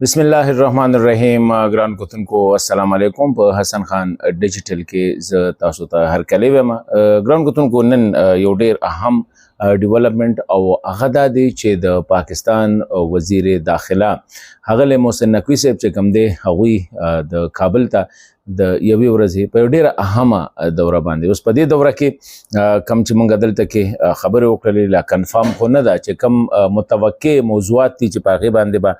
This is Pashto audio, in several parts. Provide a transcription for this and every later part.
بسم الله الرحمن الرحیم. ګران کتونکو، السلام علیکم. په حسن خان ډیجیټل کې زه تاسو ته هرکلی وایم. ګران کتونکو، نن یو ډیر اهم ډیولپمنٹ او هغه دا دی چې د پاکستان وزیر داخله هغه محسن نقوي صاحب چې کوم دی، هغوی د کابل ته د یوې ورځې په یو ډیره اهمه دوره باندې. اوس په دې دوره کې کم چې مونږ دلته کې خبرې وکړلې، لا کنفرم خو نه ده چې کم متوقع موضوعات دي چې په هغې باندې به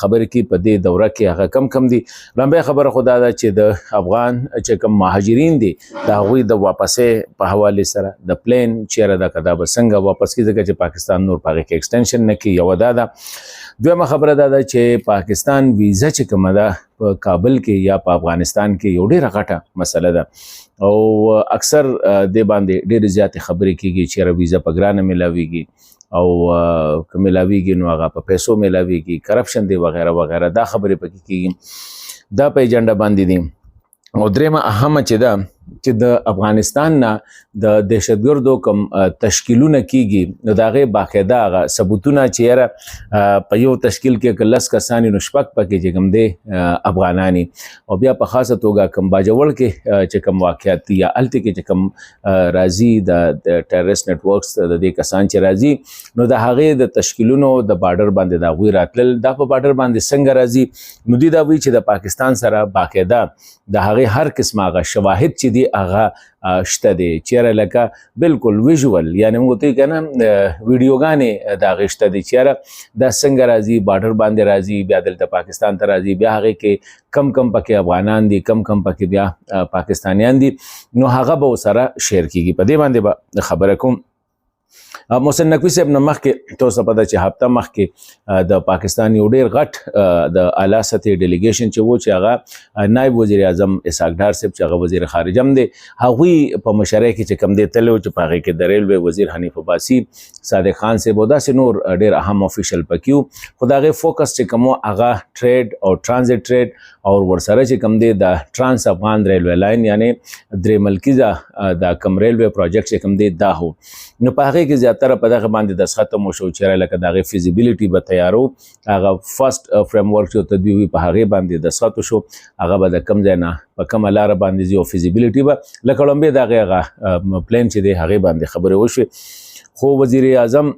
خبرې کې په دې دوره کې، هغه کم کم دي. لومړۍ خبره خو دا ده چې د افغان چې کم مهاجرین دي، د هغوی د واپسې په حوالې سره د پلان چیرې ده، که دا به څنګه واپس کړي، ځکه چې پاکستان نور په هغې کې ایکسټنشن نه کوي، یوه دا ده. دویمه خبره دا ده چې پاکستان ویزه چې کومه ده، په کابل کې یا په افغانستان کې یو ډیره غټه مسله ده او اکثر دې باندې ډېرې زیاتې خبرې کیږي چې یاره ویزه په ګرانه ملاویږي او که ملاویږي نو هغه په پیسو ملاویږي، کرپشن دی، وغیره وغیره، دا خبرې پکې کیږي. دا په ایجنډا باندې دي. او درېمه اهمه چې ده چې د افغانستان نه د دهشتګردو کوم تشکیلونه کیږي، نو د هغې باقاعده هغه ثبوتونه چې یاره په یو تشکیل کې که 10 کسان، نو شپږ پکې چې کوم دی افغانانی، او بیا په خاصه توګه کوم باجوړ کې چې کوم واقعیت دي یا هلته کې چې کوم راځي، د ټیرریست نټورکس د دې کسان چې راځي، نو د هغې د تشکیلونو د بارډر باندې د هغوی راتلل، دا په بارډر باندې څنګه راځي، نو دوی دا وایي چې د پاکستان سره باقاعده د هغې هر قسمه هغه شواهد چې دي، هغه شته دی، چیرې لکه بالکل ویژوال، یعنی موږ ته کنه ویډیوګانې د هغې شته دي، چیرې دا څنګه راځي، بارډر باندې راځي، بیا دلته پاکستان ته راځي، بیا هغې کې کم کم پکې افغانان دي، کم کم پکې بیا پاکستانیان دي، نو هغه به سره شیر کیږي. په دې باندې به خبره کوم. محسن نقوي صاحب نه مخکې تاسو پته چې هفته مخکې د پاکستان یو ډیر غټ د اعلی سطح ډیلیګیشن چې وو، چې هغه نائب وزیر اعظم اسحاق ډار صاحب چې هغه وزیر خارجه هم دی، هغوی په مشرۍ کې چې کم دی تللی، چې په هغې کې د ریلوې وزیر حنیف عباسي، صادق خان صاحب او داسې نور ډیر اهم افیشل پکې وو. خو د هغې فوکس چې کوم هغه ټریډ او ترانزیټ ټریډ او ورسره چې کوم دی د ترانس افغان ریلوې لاین، یعنی درې ملکیزه د کم ریلوې پروجیکټ چې کوم دی دا هو، نو په هغې کې زیاتره په دغه باندې دستخط هم وشو چې لکه د هغې فیزیبিলিټي به تیارو. هغه فرست فریم ورک چې ته دوی وي، په هغې باندې دستخط وشو، هغه به د کم ځای نه په کومه لاره باندې ځي او فیزیبিলিټي به لکه لومبې د هغې هغه پلان چې دی، هغې باندې خبرې وشوې. خو وزیر اعظم،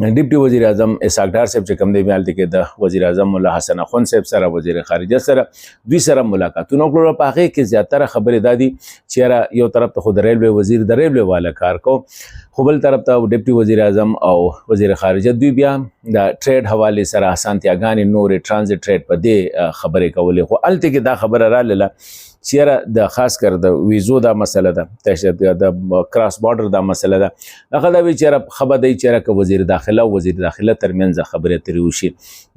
ډیپټي وزیر اعظم اسحاق ډار صاحب چې کوم دی، بیا هلته کې د وزیر اعظم مولا حسن اخوند صاحب سره، وزیر خارجه سره، دوی سره ملاقاتونه وکړل. په هغې کې زیاتره خبرې دا دي چې یاره یو طرف ته خو د ریلوې وزیر د ریلوې والا کار کو، خو بل طرف ته ډیپټي وزیر اعظم او وزیر خارجه دوی بیا د ټریډ حوالې سره اسانتیاګانې نورې، ترانزیټ ټریډ، په دې خبرې کولې. خو هلته کې دا خبره راغله چې یاره د خاص کر د ویزو دا مسله ده، د کراس بارډر دا مسله ده، هغه دا وی چې یاره خبر دی چې یاره که وزیر داخله او وزیر داخله ترمنځ خبرې اترې وشي.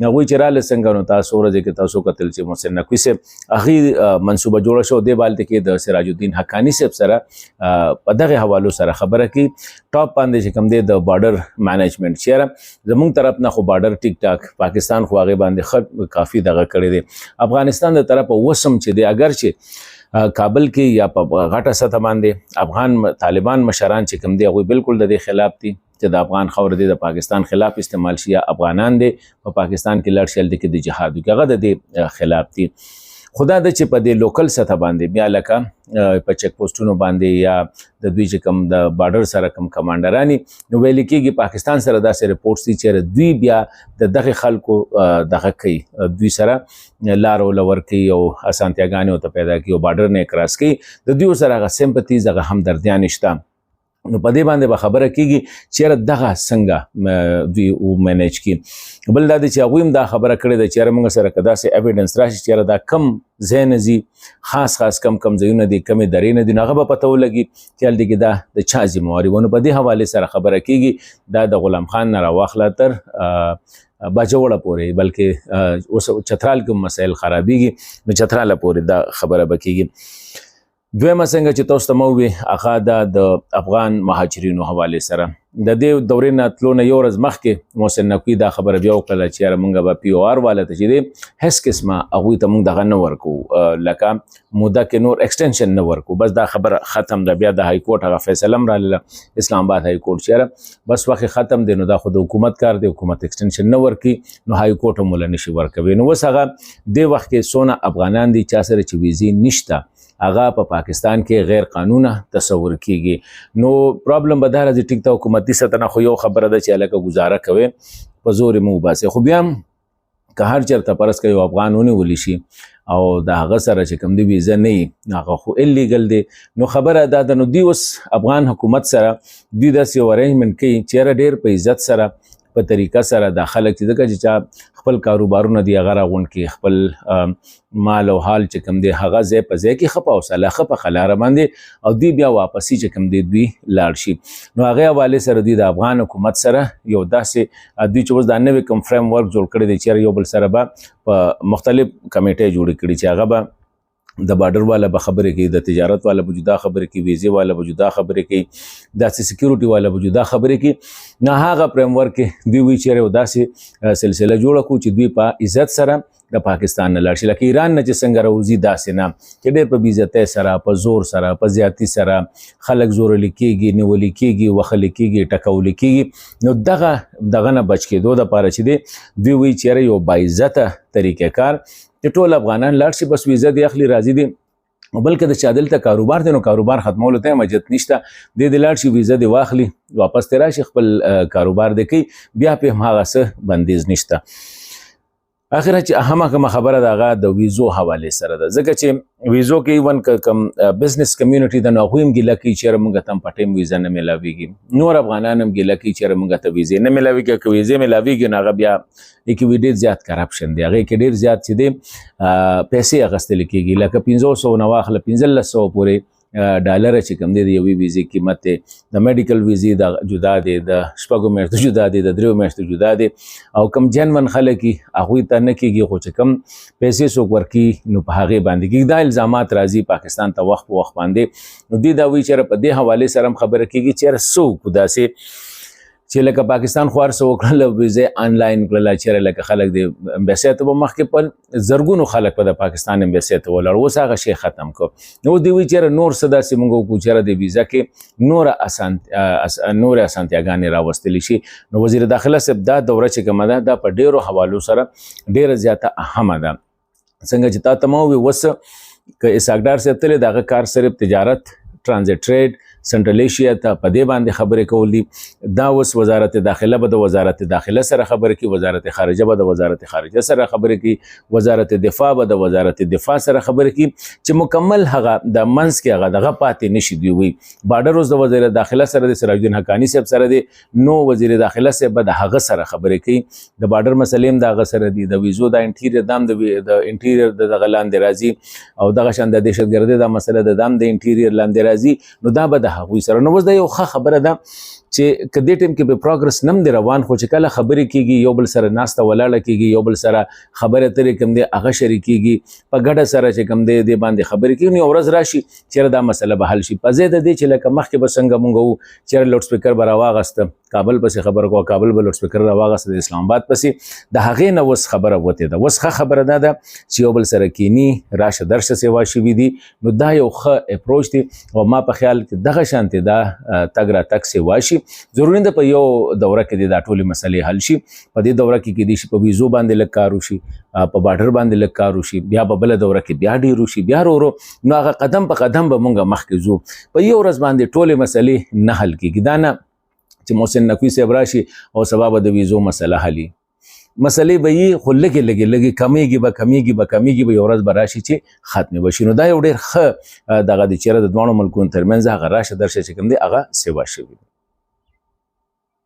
هغوی چې راله څنګه، نو تاسو ورځې کې تاسو کتل چې محسن نقوي صاحب هغې منصوبه جوړه شو، دی بالته کې د سراج الدین حقاني صاحب سره په دغه حوالو سره خبره کی ټاپ باندې چې کوم دی د بارډر مینجمنټ، چې یاره زمونږ طرف نه خو بارډر ټیک ټاک، پاکستان خو هغې باندې ښه کافي دغه کړی دی. افغانستان د طرفه وسم چې دی، اگر چې کابل کې یا په غټه سطح باندې افغان طالبان مشران چې کوم دی، هغوی بالکل د دې خلاف دي چې د افغان خاوره دې د پاکستان خلاف استعمال شي یا افغانان دې په پاکستان کې لاړ شي، هلته کې د جهاد وکړي، هغه د دې خلاف دي. خو دا ده چې په دې لوکل سطح باندې بیا لکه په چیک پوسټونو باندې یا د دوی چې کوم د بارډر سره کوم کمانډرانی، نو ویل کېږي پاکستان سره داسې رپورټس دي چې دوی بیا د دغه خلکو دغه کوي، دوی سره لار ول ورکوي او اسانتیاګانې ورته پیدا کوي او بارډر نه کراس کوي. د دوی سره هغه سمپتیز، هغه همدردیان شته، نو په دې باندې به خبره کیږي چې یاره دغه څنګه دوی و منیج کی. بل دا دی چې هغوی هم دا خبره کړې ده چې یاره موږ سره که داسې ایویډنس راشي چې یاره دا کم ځای نه ځي، خاص خاص کم کم ځایونه دي، کمې درې نه دي، نو هغه به پته ولګي چې هلته کې دا د چا ذمهواري وه. نو په دې حوالې سره خبره کیږي. دا د غلام خان نه راواخله تر باجوړه پورې، بلکې اوس چترال کې مسایل خرابېږي، نو چتراله پورې دا خبره به کیږي. دویمه څنګه چې تاسو ته مو وی، هغه د افغان مهاجرینو حواله سره د دې دورې نه تلو نه یو ورځ مخکې محسن نقوي دا خبره بیا وکړه چې یاره مونږ به پی او آر والا ته چې دی هیڅ قسمه هغوی ته مونږ دغه نه ورکو، لکه موده کې نور ایکسټنشن نه ورکو، بس دا خبره ختم ده. بیا د های کورټ هغه فیصله هم راغله، اسلام آباد های کورټ، چې یاره بس وخت ختم دی، نو دا خو د حکومت کار دی، حکومت ایکسټنشن نه ورکي نو های کورټ هم وله نشي ورکوي. نو اوس هغه دې وخت کې څونه افغانان دي چا سره چې ویزې نشته، هغه په پاکستان کې غیر قانونه تصور کیږي، نو پرابلم به دا راځي. ټیک ته حکومتي سطح نه خو یو خبره ده چې هلکه ګزاره کوي، په زور یې مه وباسئ، خو بیا هم که هر چېرته فرض که یو افغان ونیول شي او د هغه سره چې کوم دی ویزه نه وي، هغه خو ایلیګل دی. نو خبره دا ده، نو دوی اوس افغان حکومت سره دوی داسې یو ارینجمنټ کوي چې یاره ډېر په عزت سره، په طریقه سره دا خلک چې ځکه چې چا خپل کاروبارونه دی هغه راغونډ کړي، خپل مال او حال چې کوم دی هغه ځای په ځای کې ښه په حوصله، ښه په ښه لاره باندې، او دوی بیا واپسي چې کوم دی دوی لاړ شي. نو هغې حوالې سره دوی د افغان حکومت سره یو داسې دوی چې اوس دا نوی کوم فریم ورک جوړ کړی دی چې یو بل سره به په مختلف کمیټې جوړې کړي، چې هغه به د بارډر والا به خبرې کوي، د تجارت والا به جدا خبرې کوي، ویزې والا به جدا خبرې کوي، داسې سکیورټي والا به جدا خبرې کوي. نه هغه فریم ورک کې دوی وایي چې یو داسې سلسله جوړه کړو چې دوی په عزت سره د پاکستان نه لاړ شي، لکه ایران نه چې څنګه راوځي داسې نه چې ډېر په بېعزتۍ سره، په زور سره، په زیاتي سره خلک زورل کېږي، نیول کېږي، وهل کېږي، ټکول کېږي. نو دغه نه بچ کېدو دپاره چې دی دوی وایي چې یاره یو باعزته طریقه کار چې ټول افغانان لاړ شي، بس ویزه دې اخلي راځي دي، بلکې د چا دلته کاروبار دی نو کاروبار ختمولو ته هم حاجت نشته، دې دې لاړ شي، ویزه دې واخلي، واپس دې راشي، خپل کاروبار دې کوي، بیا پې هم هغه څه بندیز نشته. اخره چې اهمه کومه خبره ده هغه د ویزو حوالې سره ده، ځکه چې ویزو کې ایون که کوم بزنس کمیونټي ده نو هغوی هم ګیله کوي چې یاره موږ ته هم په ټایم ویزه نه میلاویږي، نور افغانان هم ګیله کوي چې یاره موږ ته ویزې نه میلاویږي، که ویزې میلاویږي نو هغه بیا دې کې وی ډېر زیات کرپشن دی، هغې کې ډېر زیات چې دی پیسې اخیستل کېږي، لکه 500 نه واخله 1500 پورې ډالر چې کوم دی د یوې ویزې قیمت دی، د میډیکل ویزې د جدا دی، د شپږو میاشتو جدا دی، د دریو میاشتو جدا دی، او کم جنون خلک یې هغوی ته نه کېږي، خو چې کم پیسې څوک ورکوي نو په هغې باندې کېږي. دا الزامات راځي پاکستان ته وخت په وخت باندې. نو دوی دا وایي چې یاره په دې حوالې سره هم خبره کېږي چې یاره څه وکړو داسې چې لکه پاکستان خو هر څه وکړل، ویزې آنلاین کړله، چېرې لکه خلک د امبیسۍ ته به مخکې په زرګونو خلک به د پاکستان امبیسۍ ته ولاړ، اوس هغه شی ختم کړ. نو دوی وایي چېرې نور څه داسې موږ وکړو چېرې د ویزه کې نورې اسانتیاګانې راوستلی شي. نو وزیر داخله صاحب دا دوره چې کومه ده دا په ډېرو حوالو سره ډېره زیاته اهمه ده. څنګه چې تا ته ما وویل اوس که اسحاق ډار صاحب تللی د هغه کار صرف تجارت، ترانزیت ټریډ، سنټرل ایشیا ته په دې باندې خبرې کول دي. دا اوس وزارت داخله به د وزارت داخله سره خبرې کوي، وزارت خارجه به د وزارت خارجه سره خبرې کوي، وزارت دفاع به د وزارت دفاع سره خبرې کوي، چې مکمل هغه د منځ کې هغه دغه پاتې نشي. دوی وایي بارډر اوس د وزیر داخله سره دی، سراج الدین حقاني صاحب سره دی، نو وزیر داخله صاحب به د هغه سره خبرې کوي، د بارډر مسلې هم د هغه سره دي، د ویزو د انټیریئر دام د انټیریئر د دغه لاندې راځي، او دغه شان د دهشتګردۍ دا مسله د دام د انټیریئر لاندې راځي، نو دا به د هغوی سره. نو اوس دا یو ښه خبره ده چې که دې ټایم کې به پروګرس نم دی روان، خو چې کله خبرې کیږي، یو بل سره ناسته ولاړه کیږي، یو بل سره خبرې اترې کوم دی هغه شریکیږي، په ګډه سره چې کوم دی دې باندې خبرې کیږي، نو یو ورځ راشي چېرې دا مسله به حل شي. په ځای د دې چې لکه مخکې به څنګه مونږ وو چېرې لوډ سپیکر به راواغسته کابل پسې خبره کوه، کابل به لوډ سپیکر راواغسته د اسلام آباد پسې، د هغې نه اوس خبره وتې ده. اوس ښه خبره دا ده چې یو بل سره کینی، راشه درشه سیوا شوي دي، نو دا یو ښه اپروچ دی، او ما په خیال کې دغه شانتې دا تګ راتګ سیوا شي. ضروري نه ده په یو دوره کې دې دا ټولې مسلې حل شي، په دې دوره کې کېدای شي په ویزو باندې لږ کار وشي، په بارډر باندې لږ کار وشي، بیا په بله دوره کې بیا ډېر وشي، بیا ورو ورو، نو هغه قدم په قدم به مونږ مخکې ځو. په یو ورځ باندې ټولې مسلې نه حل کېږي. دا نه چې محسن نقوي صاحب راشي او سبا به د ویزو مسله حلي، مسلې به یې خو لږې لږې لږې کمیږي به، کمیږي به، کمیږي به، یو ورځ به راشي چې ختمې به شي. نو دا یو ډېر ښه دغه دی چې د دواړو ملکونو ترمنځ هغه راشه درشه چې کوم دی هغه سیوا شوي.